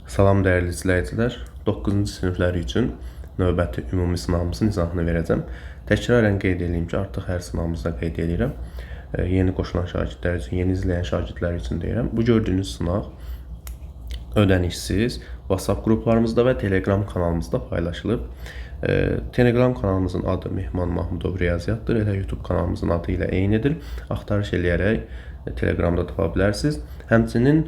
Salam dəyərli izləyicilər. 9-cu sinifləri üçün növbəti ümumi sınağımızın izahını verəcəm. Təkrarən qeyd edeyim ki, artıq hər sınağımızda qeyd edirəm. Yeni qoşulan şagirdlər üçün, yeni izləyən şagirdlər üçün deyirəm. Bu gördüyünüz sınaq ödənişsiz WhatsApp qruplarımızda və Telegram kanalımızda paylaşılıb. Telegram kanalımızın adı Mehman Mahmudov Riyaziyyatdır. Elə YouTube kanalımızın adı ilə eynidir. Axtarış eləyərək Telegramda tapa bilərsiniz. Həmçinin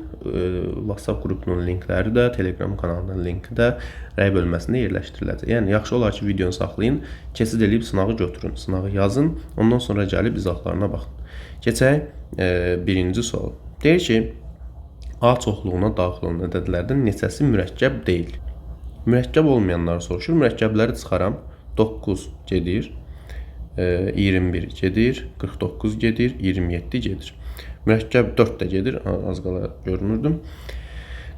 WhatsApp qrupunun linkləri də, Telegram kanalının linki də rəy bölməsində yerləşdiriləcək. Yəni yaxşı olar ki, videonu saxlayın, keçid eləyib sınağı götürün, sınağı yazın, ondan sonra gəlib izahlarına baxın. Keçək birinci sual. Deyir ki, A çoxluğuna daxil olan ədədlərdən neçəsi mürəkkəb deyil? Mürəkkəb olmayanları soruşur. Mürəkkəbləri çıxaram. 9 gedir, 21 gedir, 49 gedir, 27 gedir. Mürəkkəb 4 də gedir. Az qala görmürdüm.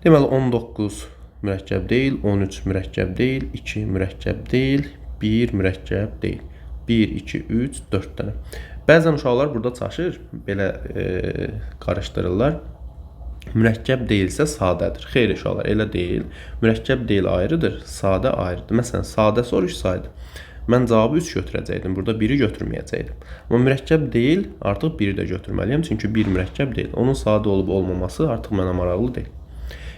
Deməli 19 mürəkkəb deyil, 13 mürəkkəb deyil, 2 mürəkkəb deyil, 1 mürəkkəb deyil. 1, 2, 3, 4 dənə. Bəzən uşaqlar burada çaşır, belə qarışdırırlar. Mürəkkəb deyilsə sadədir. Xeyr uşaqlar, elə deyil. Mürəkkəb deyil ayrıdır, sadə ayrıdır. Məsələn, sadə soruşsaydı, mən cavabı 3 götürəcəkdim. Burada 1-i götürməyəcəkdim. Amma mürəkkəb deyil, artıq 1-i də götürməliyəm. Çünki 1 mürəkkəb deyil. Onun sadə olub olmaması artıq mənə maraqlı deyil.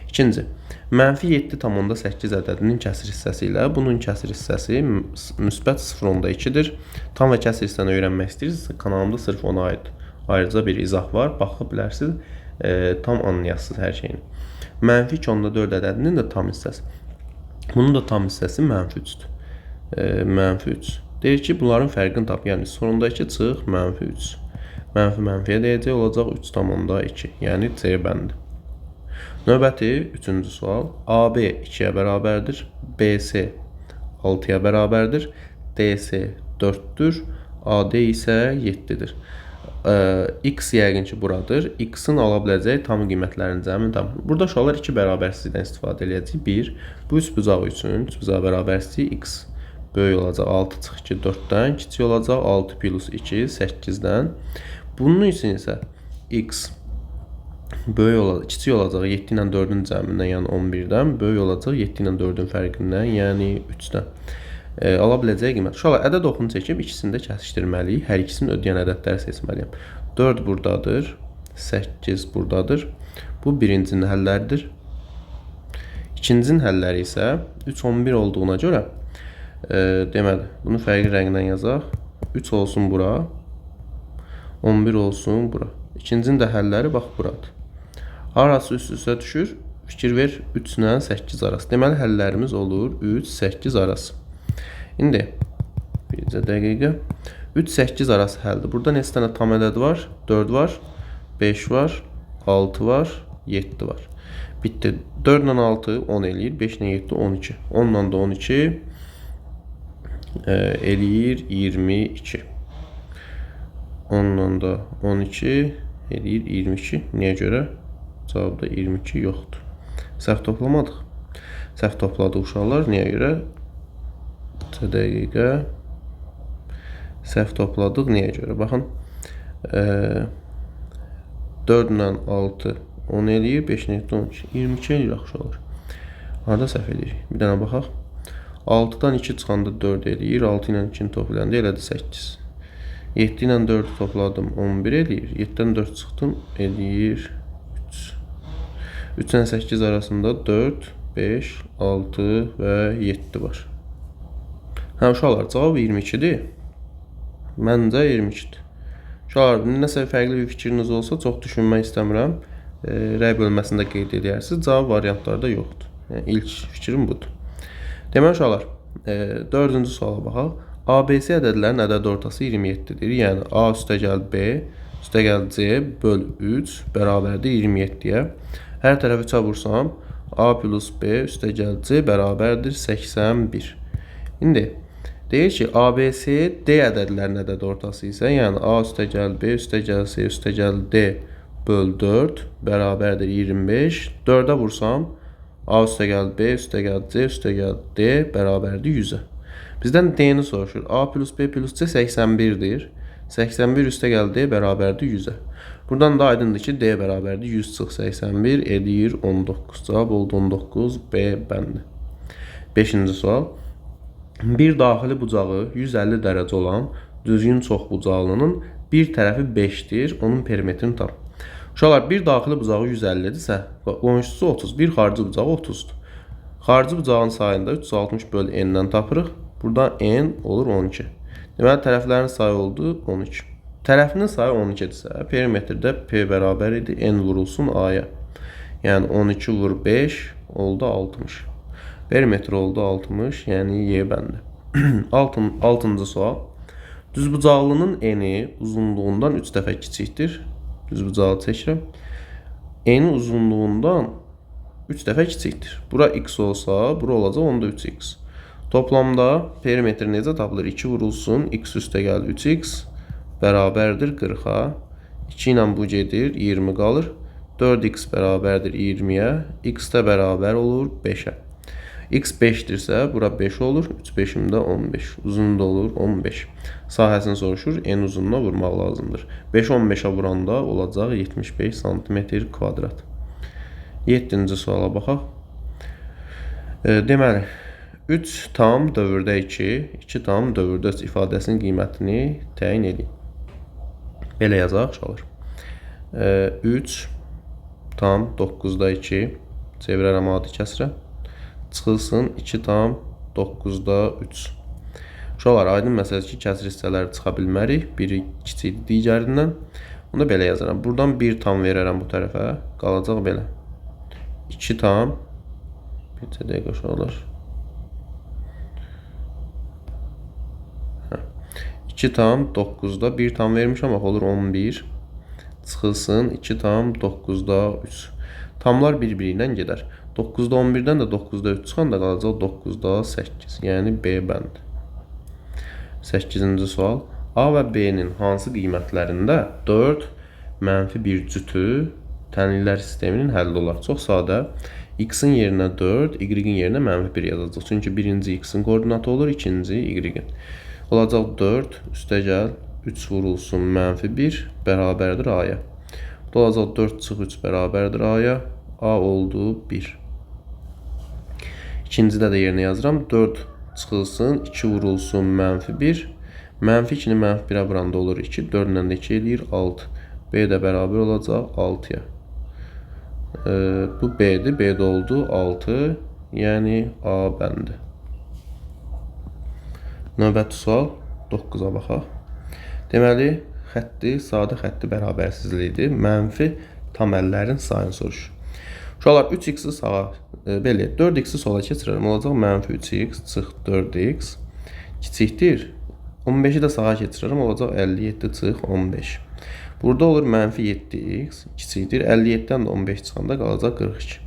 İkinci, mənfi 7,8 ədədinin kəsir hissəsi ilə bunun kəsir hissəsi müsbət 0,2-dir. Tam və kəsir hissəni öyrənmək istəyirsinizsə, kanalımda sırf ona aid ayrıca bir izah var. Baxa bilərsiniz, tam anlayasınız hər şeyini. Mənfi 2,4 ədədinin də tam hissəsi. Bunun da tam hissəsi mənfi 3-dür. Mənfi 3. Deyir ki, bunların fərqini tap. Yəni 0,2 çıx mənfi 3. Mənfi mənfiyə dəyəcək, olacaq 3,2. Yəni C bəndi. Növbəti üçüncü sual. AB 2-yə bərabərdir. BC 6-ya bərabərdir. DC 4-dür. AD isə 7-dir. X yəqin ki buradır. X-in ala biləcəyi tam qiymətlərin cəmini tapın. Burada uşaqlar iki bərabərsizlikdən istifadə eləyəcəyik. 1. Bu üçbucaq üçün üçbucaq bərabərsizliyi x böyük olacaq 6 çıx 2 4-dən, kiçik olacaq 6 plus 2 8-dən. Bunun üçün isə x böyük olacaq, kiçik olacaq 7 ilə 4-ün cəmindən, yəni 11-dən, böyük olacaq 7 ilə 4-ün fərqindən, yəni 3-dən. Ala biləcəyi qiymət. Uşaqlar, ədəd oxunu çəkib ikisini də kəsişdirməliyik. Hər ikisinin ödəyən ədədləri seçməliyəm. 4 buradadır, 8 buradadır. Bu birincinin həlləridir. İkincinin həlləri isə 3, 11 olduğuna görə deməli, bunu fərqli rəngdən yazaq. 3 olsun bura, 11 olsun bura. İkincinin də həlləri bax buradır. Harası üst-üstə düşür? Fikir ver, 3 ilə 8 arası. Deməli, həllərimiz olur 3, 8 arası. İndi, bircə dəqiqə. 3, 8 arası həldir. Burada neçə dənə tam ədəd var? 4 var, 5 var, 6 var, 7 var. Bitdi. 4 ilə 6 10 eləyir, 5 ilə 7 12. 10 ilə də 12 eləyir 22. 10 ilə də 12 eləyir 22. Niyə görə? Cavabda 22 yoxdur. Səhv toplamadıq. Səhv topladıq uşaqlar. Niyə görə? Bir dəqiqə. Səhv topladıq. Niyə görə? Baxın. 4 ilə 6 10 eləyir. 5 ilə 7 12. 22 eləyir axı uşaqlar. Harda səhv eləyirik? Bir dənə baxaq. 6-dan 2 çıxanda 4 eləyir. 6 ilə 2-ni toplayanda elədi 8. 7 ilə 4-ü topladım 11 eləyir. 7-dən 4 çıxdım eləyir 3. 3 ilə 8 arasında 4, 5, 6 və 7 var. Hə, uşaqlar, cavab 22-dir. Məncə 22-dir. Uşaqlar, nəsə fərqli bir fikriniz olsa çox düşünmək istəmirəm. Rəy bölməsində qeyd edərsiniz. Cavab variantlarda yoxdur. Yəni, ilk fikrim budur. Deməli, uşaqlar, dördüncü suala baxaq. ABC ədədlərinin ədəd ortası 27-dir. Yəni, A üstəgəl B üstəgəl C böl 3 bərabərdir 27-yə. Hər tərəfi 3-ə vursam, A plus B üstəgəl C bərabərdir 81. İndi, deyir ki, ABC D ədədlərinin ədəd ortası isə, yəni A üstəgəl B üstəgəl C üstəgəl D böl 4 bərabərdir 25. 4-ə vursam, A üstəgəl B üstəgəl C üstəgəl D bərabərdir 100-ə. Bizdən D-ni soruşur. A plus B plus C 81-dir. 81 üstəgəl D bərabərdir 100-ə. Buradan da aydındır ki, D bərabərdir 100 çıx 81 eləyir 19. Cavab oldu 19, B bəndi. 5-ci sual. Bir daxili bucağı 150 dərəcə olan düzgün çoxbucaqlının bir tərəfi 5-dir, onun perimetrini tap. Uşaqlar, bir daxili bucağı 150-dirsə, qonşusu 30, bir xarici bucağı 30-dur. Xarici bucağın sayını da 360 böl n-dən tapırıq. Buradan n olur 12. Deməli, tərəflərin sayı oldu 12. Tərəfinin sayı 12-dirsə, perimetrdə P bərabər idi n vurulsun A-ya. Yəni 12 vur 5 oldu 60. Perimetr oldu 60, yəni Y bəndi. 6-cı sual. Düzbucaqlının eni uzunluğundan 3 dəfə kiçikdir. Düzbucağı çəkirəm. Eni uzunluğundan 3 dəfə kiçikdir. Bura x olsa, bura olacaq onda 3x. Toplamda perimetr necə tapılır? 2 vurulsun, x üstə gəl 3x bərabərdir 40-a. 2 ilə bu gedir, 20 qalır. 4x bərabərdir 20-yə, x də bərabər olur 5-ə. X 5-dirsə, bura 5 olur. 3 5-im də 15. Uzun da olur 15. Sahəsini soruşur, n uzunluğuna vurmaq lazımdır. 5 15-ə vuranda olacaq 75 sm kvadrat. 7-ci suala baxaq. Deməli, 3 tam dövrdə 2, 2 tam dövrdə 3 ifadəsinin qiymətini təyin edin. Belə yazaq uşaqlar. 3 tam 9-da 2 çevirərəm adi kəsrə. Çıxılsın 2 tam 9-da 3. Uşaqlar, aydın məsələdir ki, kəsr hissələri çıxa bilmərik. Biri kiçikdir digərindən. Onu da belə yazaram. Buradan 1 tam verərəm bu tərəfə. Qalacaq belə. 2 tam. Bir dəqiqə uşaqlar. 2 tam 9-da 1 tam vermişəm, bax olur 11. Çıxılsın 2 tam 9-da 3. Tamlar bir-biri ilə gedər. 9-da 11-dən də 9-da 3 çıxanda qalacaq 9-da 8. Yəni B bəndi. 8-ci sual. A və B-nin hansı qiymətlərində 4 mənfi 1 cütü tənliklər sisteminin həlli olar? Çox sadə. X-in yerinə 4, Y-in yerinə mənfi 1 yazacaq. Çünki birinci X-in koordinatı olur, ikinci Y-in. Olacaq 4, üstə gəl, 3 vurulsun mənfi 1 bərabərdir A-ya. Bu da olacaq 4 çıx 3 bərabərdir A-ya. A oldu 1. İkincidə də yerinə yazıram. 4 çıxılsın, 2 vurulsun mənfi 1. Mənfi 2-ni mənfi 1-ə vuranda olur 2. 4 ilə də 2 eləyir 6. B də bərabər olacaq 6-ya. Bu B-dir. B də oldu 6. Yəni A bəndi. Növbəti sual 9-a baxaq. Deməli, xətti, sadə xətti bərabərsizliyidir. Mənfi tam əllərin sayını soruşur. Uşaqlar, 3x-i sağa, belə, 4x-i sola keçirərəm. Olacaq mənfi 3x çıx 4x kiçikdir. 15-i də sağa keçirərəm. Olacaq 57 çıx 15. Burada olur mənfi 7x kiçikdir. 57-dən də 15 çıxanda qalacaq 42.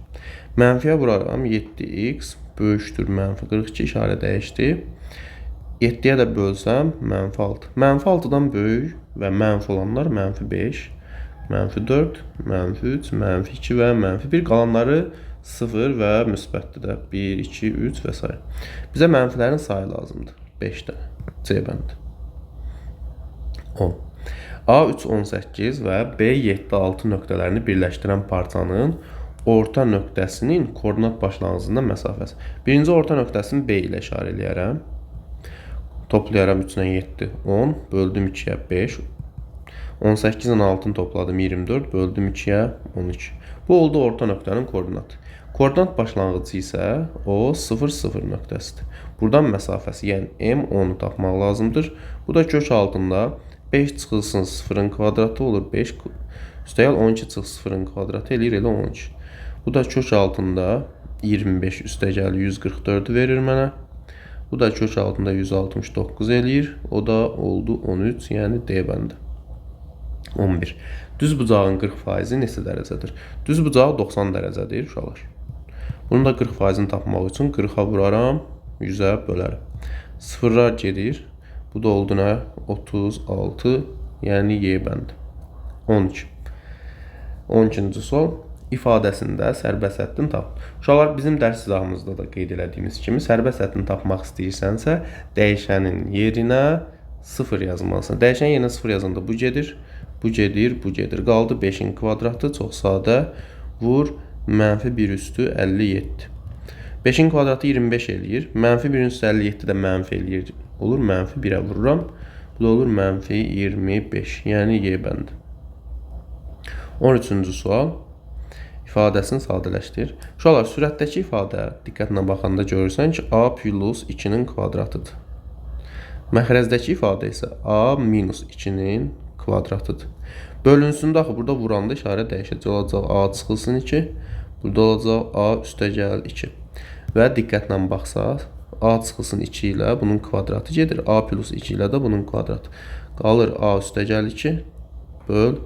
Mənfiyə vuraram. 7x böyükdür mənfi 42, işarə dəyişdi. 7-yə də bölsəm mənfi 6. Mənfi 6-dan böyük və mənfi olanlar mənfi 5, mənfi 4, mənfi 3, mənfi 2 və mənfi 1. Qalanları 0 və müsbətdir də. 1, 2, 3 və s. Bizə mənfilərin sayı lazımdır. 5 dənə. C bəndi. 10. A3, 18 və B7, 6 nöqtələrini birləşdirən parçanın orta nöqtəsinin koordinat başlanğıcından məsafəsi. Birinci orta nöqtəsini B ilə işarə eləyərəm. Toplayaram 3 ilə 7, 10, böldüm 2-yə 5. 18 ilə 6-nı topladım 24, böldüm 2-yə 12. Bu oldu orta nöqtənin koordinatı. Koordinat başlanğıcı isə o 0, 0 nöqtəsidir. Buradan məsafəsi, yəni M10-u tapmaq lazımdır. Bu da kök altında 5 çıxılsın 0-ın kvadratı olur 5. Üstəgəl 12 çıx 0-ın kvadratı eləyir elə 12. Bu da kök altında 25 üstəgəl 144 verir mənə. Bu da kök altında 169 eləyir. O da oldu 13, yəni D bəndi. 11. Düz bucağın 40%-i neçə dərəcədir? Düz bucağı 90 dərəcədir uşaqlar. Bunun da 40%-ni tapmaq üçün 40-a vuraram, 100-ə bölərəm. Sıfırlar gedir. Bu da oldu nə? 36, yəni Y bəndi. 12. 12-ci sual. İfadəsində sərbəst həddini tap. Uşaqlar, bizim dərs izahımızda da qeyd elədiyimiz kimi sərbəst həddini tapmaq istəyirsənsə, dəyişənin yerinə 0 yazmalısan. Dəyişənin yerinə 0 yazanda bu gedir. Bu gedir, bu gedir. Qaldı 5-in kvadratı, çox sadə. Vur, mənfi 1 üstü 57. 5-in kvadratı 25 eləyir. Mənfi 1-in üstü 57 də mənfi eləyir. Olur, mənfi 1-ə vururam. Bu da olur mənfi 25. Yəni Y bəndi. 13-cü sual. İfadəsini sadələşdir. Uşaqlar, sürətdəki ifadə diqqətlə baxanda görürsən ki, A plus 2-nin kvadratıdır. Məxrəzdəki ifadə isə A minus 2-nin kvadratıdır. Bölünsün də axı, burada vuranda işarə dəyişəcək. Olacaq A çıxılsın 2, burada olacaq A üstəgəl 2. Və diqqətlə baxsaq, A çıxılsın 2 ilə bunun kvadratı gedir. A plus 2 ilə də bunun kvadratı. Qalır A üstəgəl 2 böl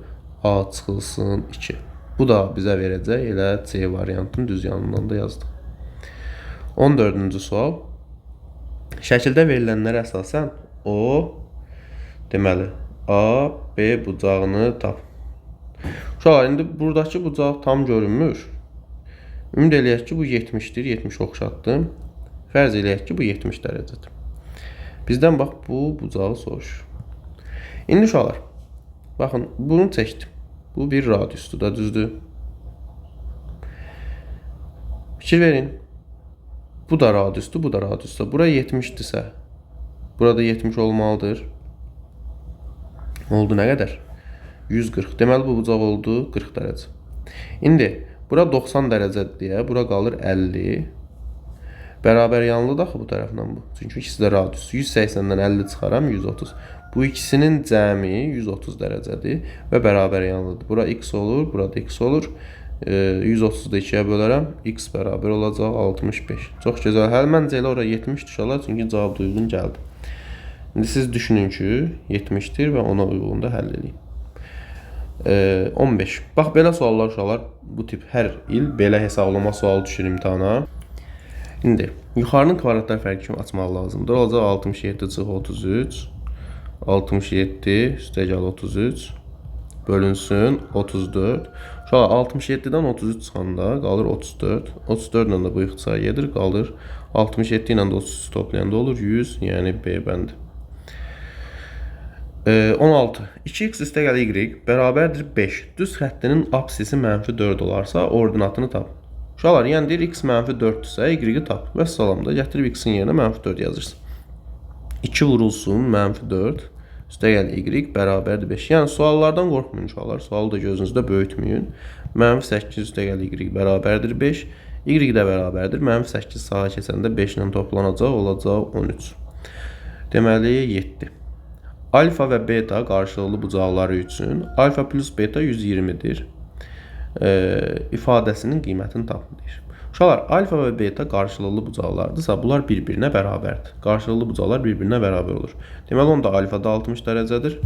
A çıxılsın 2. Bu da bizə verəcək elə C variantının düz yanından da yazdıq. 14-cü sual. Şəkildə verilənlərə əsasən O, deməli, A, B bucağını tap. Uşaqlar, indi buradakı bucaq tam görünmür. Ümid eləyək ki, bu 70-dir. 70 oxşatdım. Fərz eləyək ki, bu 70 dərəcədir. Bizdən bax, bu bucağı soruşur. İndi uşaqlar, baxın, bunu çəkdim. Bu bir radiusdur da, düzdür. Fikir verin. Bu da radiusdur, bu da radiusdur. Bura 70-dirsə, burada 70 olmalıdır. Oldu nə qədər? 140. Deməli, bu bucaq oldu 40 dərəcə. İndi, bura 90 dərəcədir deyə, bura qalır 50. Bərabər yanlı da axı bu tərəflə bu. Çünki ikisi də radius. 180-dən 50 çıxaram, 130. Bu ikisinin cəmi 130 dərəcədir və bərabər yanlıdır. Bura x olur, burada x olur. 130-u da 2-yə bölərəm. X bərabər olacaq 65. Çox gözəl. Həll məncə elə ora 70 düşərlər, çünki cavab da uyğun gəldi. İndi siz düşünün ki, 70-dir və ona uyğun da həll eləyin. 15. Bax, belə suallar uşaqlar, bu tip hər il belə hesablama sualı düşür imtahana. İndi, yuxarının kvadratlar fərqi kimi açmaq lazımdır. Olacaq 67 çıx 33, 67 üstəgəl 33 bölünsün 34. Uşaqlar, 67-dən 33 çıxanda qalır 34. 34 ilə də bu ixtisar gedir, qalır 67 ilə də 33 toplayanda olur 100, yəni B bəndi. 16. 2x üstəgəl y bərabərdir 5. Düz xəttinin absisi mənfi 4 olarsa, ordinatını tap. Uşaqlar, yəni deyir x mənfi 4-dürsə, y-i tap. Və salam da gətirib x-in yerinə mənfi 4 yazırsın. 2 vurulsun mənfi 4 üstəgəl y bərabərdir 5. Yəni suallardan qorxmayın uşaqlar. Sualı da gözünüzdə böyütməyin. Mənfi 8 üstəgəl y bərabərdir 5. Y də bərabərdir. Mənfi 8 sağa keçəndə 5 ilə toplanacaq, olacaq 13. Deməli 7. Alfa və beta qarşılıqlı bucaqları üçün alfa plus beta 120-dir. İfadəsinin qiymətini tapın deyir. Uşaqlar, alfa və beta qarşılıqlı bucaqlardırsa, bunlar bir-birinə bərabərdir. Qarşılıqlı bucaqlar bir-birinə bərabər olur. Deməli, onda alfa da 60 dərəcədir,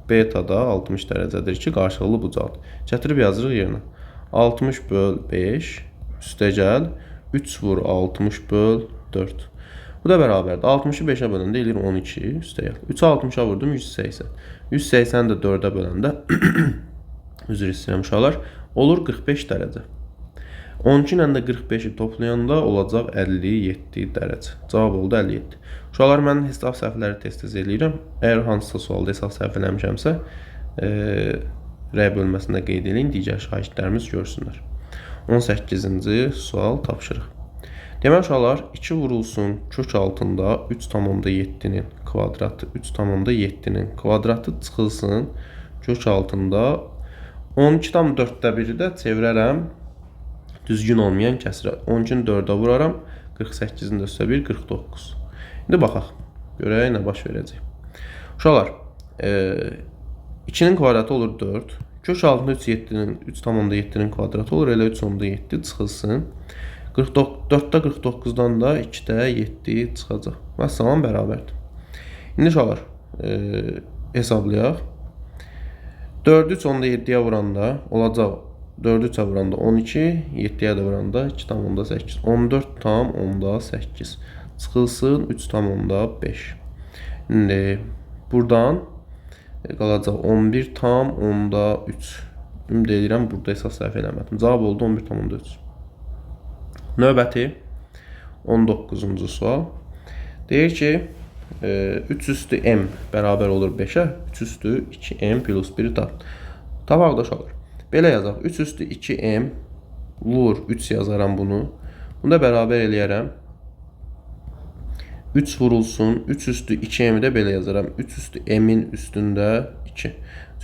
beta da 60 dərəcədir ki, qarşılıqlı bucaqdır. Gətirib yazırıq yerinə. 60 böl 5 üstəgəl 3 vur 60 böl 4. Bu da bərabərdir. 60-ı 5-ə böləndə eləyir 12 üstəgəl. 3-ü 60-a vurdum 180. 180-i də 4-ə böləndə üzr istəyirəm uşaqlar, olur 45 dərəcə. 12 ilə də 45-i toplayanda olacaq 57 dərəcə. Cavab oldu 57. Uşaqlar, mən hesab səhvləri tez-tez eləyirəm. Əgər hansısa sualda hesab səhv eləmişəmsə, rəy bölməsində qeyd eləyin, digər şagirdlərimiz görsünlər. 18-ci sual tapşırıq. Deməli uşaqlar, 2 vurulsun kök altında 3,7-nin kvadratı, 3,7-nin kvadratı çıxılsın kök altında 12,4-də 1-i də çevirərəm düzgün olmayan kəsirə. 12-ni 4-ə vuraram, 48-in də üstə 1, 49. İndi baxaq, görək nə baş verəcək. Uşaqlar, 2-nin kvadratı olur 4. Kök altında 3,7-nin kvadratı olur, elə 3,7 çıxılsın. 4-də 49-dan da 2-də 7 çıxacaq. Vəssalam, bərabərdir. İndi uşaqlar, hesablayaq. 4-ü 3,7-yə vuranda olacaq 4-ü 3-ə vuranda 12, 7-yə də vuranda 2,8. 14,8 çıxılsın 3,5. İndi buradan qalacaq 11,3. Ümid edirəm burada esas səhv eləmədim. Cavab oldu 11,3. Növbəti 19-cu sual. Deyir ki, 3 üstü m bərabər olur 5-ə. 3 üstü 2m plus 1-i tap. Tapaq da uşaqlar. Belə yazaq. 3 üstü 2m vur 3 yazaram bunu. Bunu da bərabər eləyərəm. 3 vurulsun. 3 üstü 2m-i də belə yazaram. 3 üstü m-in üstündə 2.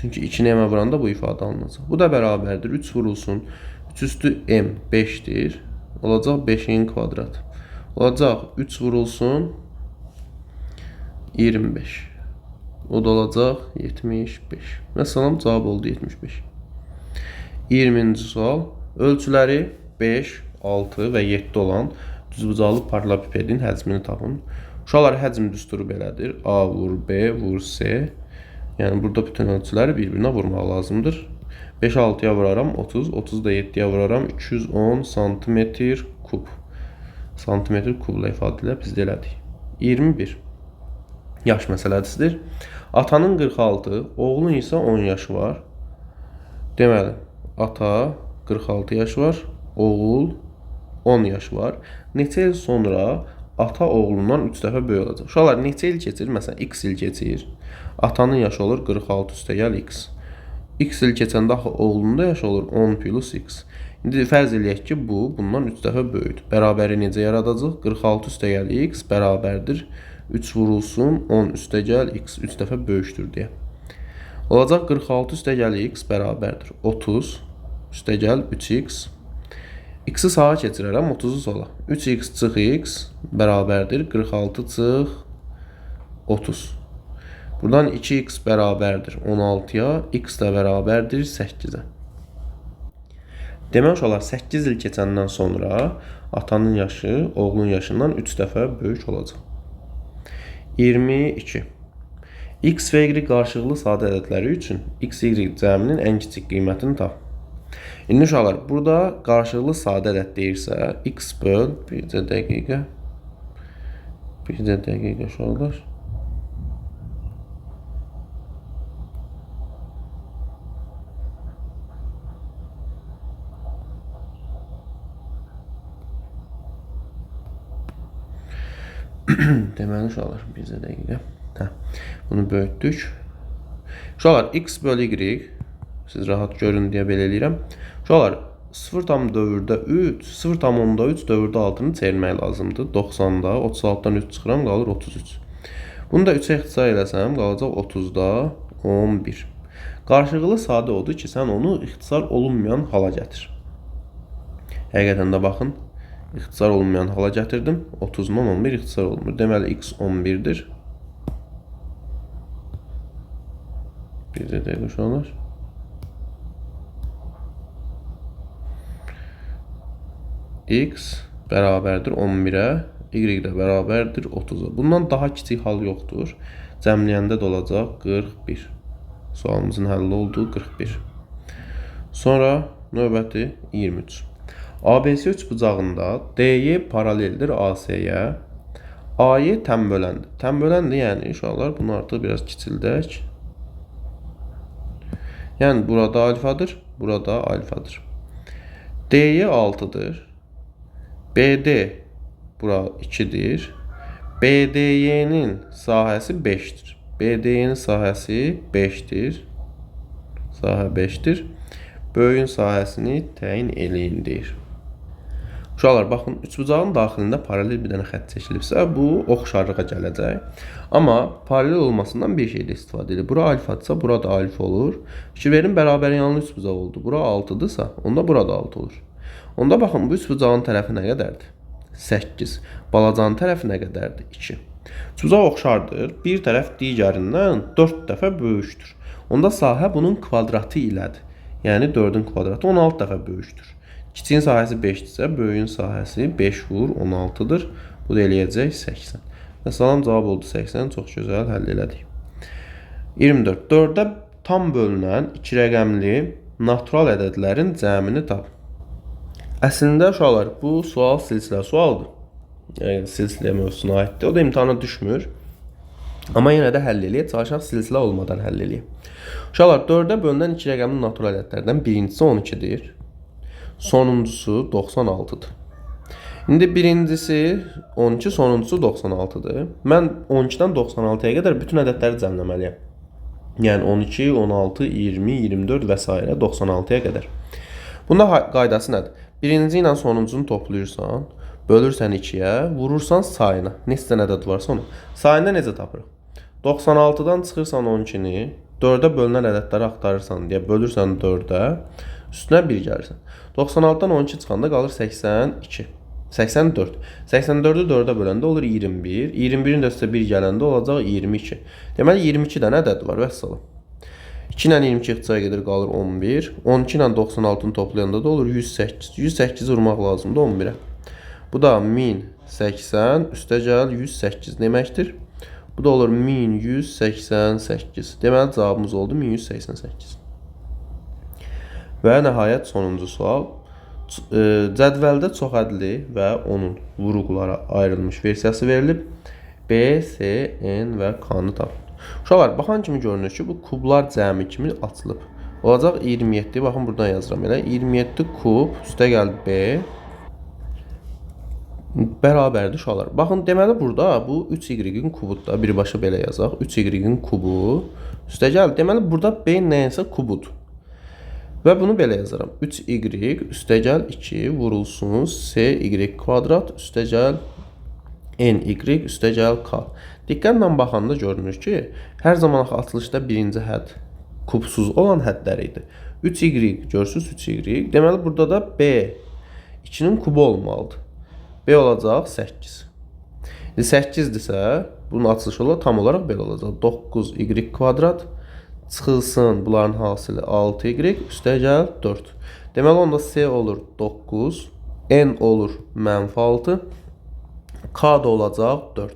Çünki 2-ni m-ə vuranda bu ifadə alınacaq. Bu da bərabərdir. 3 vurulsun. 3 üstü m 5-dir. Olacaq 5-in kvadratı. Olacaq 3 vurulsun 25. O da olacaq 75. Məsələn, cavab oldu 75. 20-ci sual. Ölçüləri 5, 6 və 7 olan düzbucaqlı paralelipipedin həcmini tapın. Uşaqlar, həcm düsturu belədir. A vur B vur C. Yəni burada bütün ölçüləri bir-birinə vurmaq lazımdır. 5 6-ya vuraram 30, 30 da 7-yə vuraram 210 santimetr kub. Santimetr kubla ifadə ilə biz də elədik. 21. Yaş məsələsidir. Atanın 46, oğlun isə 10 yaşı var. Deməli, ata 46 yaşı var, oğul 10 yaşı var. Neçə il sonra ata oğlundan 3 dəfə böyük olacaq? Uşaqlar, neçə il keçir? Məsələn, x il keçir. Atanın yaşı olur 46 üstəgəl x. X il keçəndə axı oğlunun da yaşı olur 10 plus x. İndi fərz eləyək ki, bu bundan 3 dəfə böyükdür. Bərabəri necə yaradacaq? 46 üstəgəl x bərabərdir 3 vurulsun 10 üstəgəl x 3 dəfə böyükdür deyə. Olacaq 46 üstəgəl x bərabərdir 30 üstəgəl 3x. X-i sağa keçirərəm, 30-u sola. 3x çıx x bərabərdir 46 çıx 30. Buradan 2x bərabərdir 16-ya, x də bərabərdir 8-ə. Demək uşaqlar, 8 il keçəndən sonra atanın yaşı oğlun yaşından 3 dəfə böyük olacaq. 22. X və Y qarşılıqlı sadə ədədləri üçün X, Y cəminin ən kiçik qiymətini tap. İndi uşaqlar, burada qarşılıqlı sadə ədəd deyirsə, X böl, bircə dəqiqə, uşaqlar. Deməli, uşaqlar, bircə dəqiqə. Hə, bunu böyütdük. Uşaqlar, X böl Y, siz rahat görün deyə belə eləyirəm. Uşaqlar, 0,4-də 3, 0,3 dövrdə 6-nı çevirmək lazımdır. 90-da, 36-dan 3 çıxıram, qalır 33. Bunu da 3-ə ixtisar eləsəm, qalacaq 30-da 11. Qarşılıqlı sadə odur ki, sən onu ixtisar olunmayan hala gətir. Həqiqətən də baxın, ixtisar olunmayan hala gətirdim. 30-dan 11 ixtisar olunmur. Deməli, x 11-dir. Bir də dəqiq uşaqlar. X bərabərdir 11-ə, Y də bərabərdir 30-a. Bundan daha kiçik hal yoxdur. Cəmləyəndə də olacaq 41. Sualımızın həlli oldu 41. Sonra növbəti 23. ABC üçbucağında DY paraleldir AC-yə. AY tənböləndir. Tənböləndir, yəni uşaqlar, bunu artıq biraz kiçildək. Yəni burada alfadır, burada alfadır. DY 6-dır. BD bura 2-dir. BDY-nin sahəsi 5-dir. BDY-nin sahəsi 5-dir. Sahə 5-dir. Böyüyün sahəsini təyin eləyin deyir. Uşaqlar, baxın, üçbucağın daxilində paralel bir dənə xətt çəkilibsə, bu oxşarlığa gələcək. Amma paralel olmasından bir şey də istifadə edir. Bura alfadırsa, bura da alfa olur. Fikir verin, bərabər yanlı üçbucaq oldu. Bura 6-dırsa, onda bura da 6 olur. Onda baxın, bu üçbucağın tərəfi nə qədərdir? 8. Balacanın tərəfi nə qədərdir? 2. Üçbucaq oxşardır. Bir tərəf digərindən 4 dəfə böyükdür. Onda sahə bunun kvadratı ilədir. Yəni 4-ün kvadratı 16 dəfə böyükdür. Kiçiyin sahəsi 5-dirsə, böyüyün sahəsi 5 vur 16-dır. Bu da eləyəcək 80. Və salam, cavab oldu 80. Çox gözəl həll elədik. 24. 4-ə tam bölünən 2 rəqəmli natural ədədlərin cəmini tap. Əslində uşaqlar, bu sual silsilə sualdır. Yəni silsilə mövzusuna aiddir. O da imtahana düşmür. Amma yenə də həll eləyək. Çalışaq silsilə olmadan həll eləyək. Uşaqlar, 4-ə bölünən 2 rəqəmli natural ədədlərdən birincisi 12-dir. Sonuncusu 96-dır. İndi birincisi 12, sonuncusu 96-dır. Mən 12-dən 96-ya qədər bütün ədədləri cəmləməliyəm. Yəni 12, 16, 20, 24 və s. 96-ya qədər. Bunda qaydası nədir? Birinci ilə sonuncunu toplayırsan, bölürsən 2-yə, vurursan sayına. Neçə dənə ədəd varsa onu. Sayında necə tapırıq? 96-dan çıxırsan 12-ni, 4-ə bölünən ədədləri axtarırsan deyə bölürsən 4-ə, üstünə 1 gəlirsən. 96-dan 12 çıxanda qalır 82. 84. 84-ü 4-ə böləndə olur 21. 21-in də üstə 1 gələndə olacaq 22. Deməli 22 dənə ədəd var, vəssalam. 2 ilə 22 ixtisara gedir, qalır 11. 12 ilə 96-nı toplayanda da olur 108. 108-i vurmaq lazımdır 11-ə. Bu da 1080 üstə gəl 108 deməkdir. Bu da olur 1188. Deməli cavabımız oldu 1188. Və nəhayət sonuncu sual. Cədvəldə çoxədli və onun vuruqlara ayrılmış versiyası verilib. B, C, N və K-nı tapın. Uşaqlar, baxan kimi görünür ki, bu kublar cəmi kimi açılıb. Olacaq 27, baxın buradan yazıram elə. 27 kub, üstə gəl B bərabərdir uşaqlar. Baxın, deməli burada bu 3y-in kubudur da, birbaşa belə yazaq. 3y-in kubu üstə gəl. Deməli burada B nəyinsə kubudur. Və bunu belə yazaram. 3y üstə gəl 2 vurulsun cy kvadrat üstə gəl ny üstə gəl k. Diqqətlə baxanda görünür ki, hər zaman axı açılışda birinci hədd kubsuz olan həddlər idi. 3y görürsüz 3y. Deməli burada da b 2-nin kubu olmalıdır. B olacaq 8. İndi 8-dirsə, bunun açılışı olar, tam olaraq belə olacaq. 9y kvadrat çıxılsın bunların hasili 6y üstə gəl 4. Deməli onda C olur 9, N olur mənfi 6, K da olacaq 4.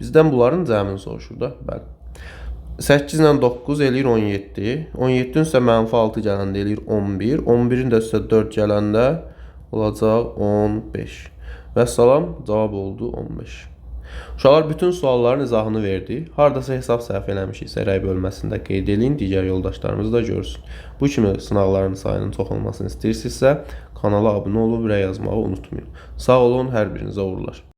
Bizdən bunların cəmini soruşur da. Bəli. 8 ilə 9 eləyir 17. 17-nin üstə mənfi 6 gələndə eləyir 11. 11-in də üstə 4 gələndə olacaq 15. Vəssalam, cavab oldu 15. Uşaqlar bütün sualların izahını verdi. Hardasa hesab səhv eləmişiksə rəy bölməsində qeyd eləyin, digər yoldaşlarımız da görsün. Bu kimi sınaqların sayının çox olmasını istəyirsinizsə, kanala abunə olub rəy yazmağı unutmayın. Sağ olun, hər birinizə uğurlar.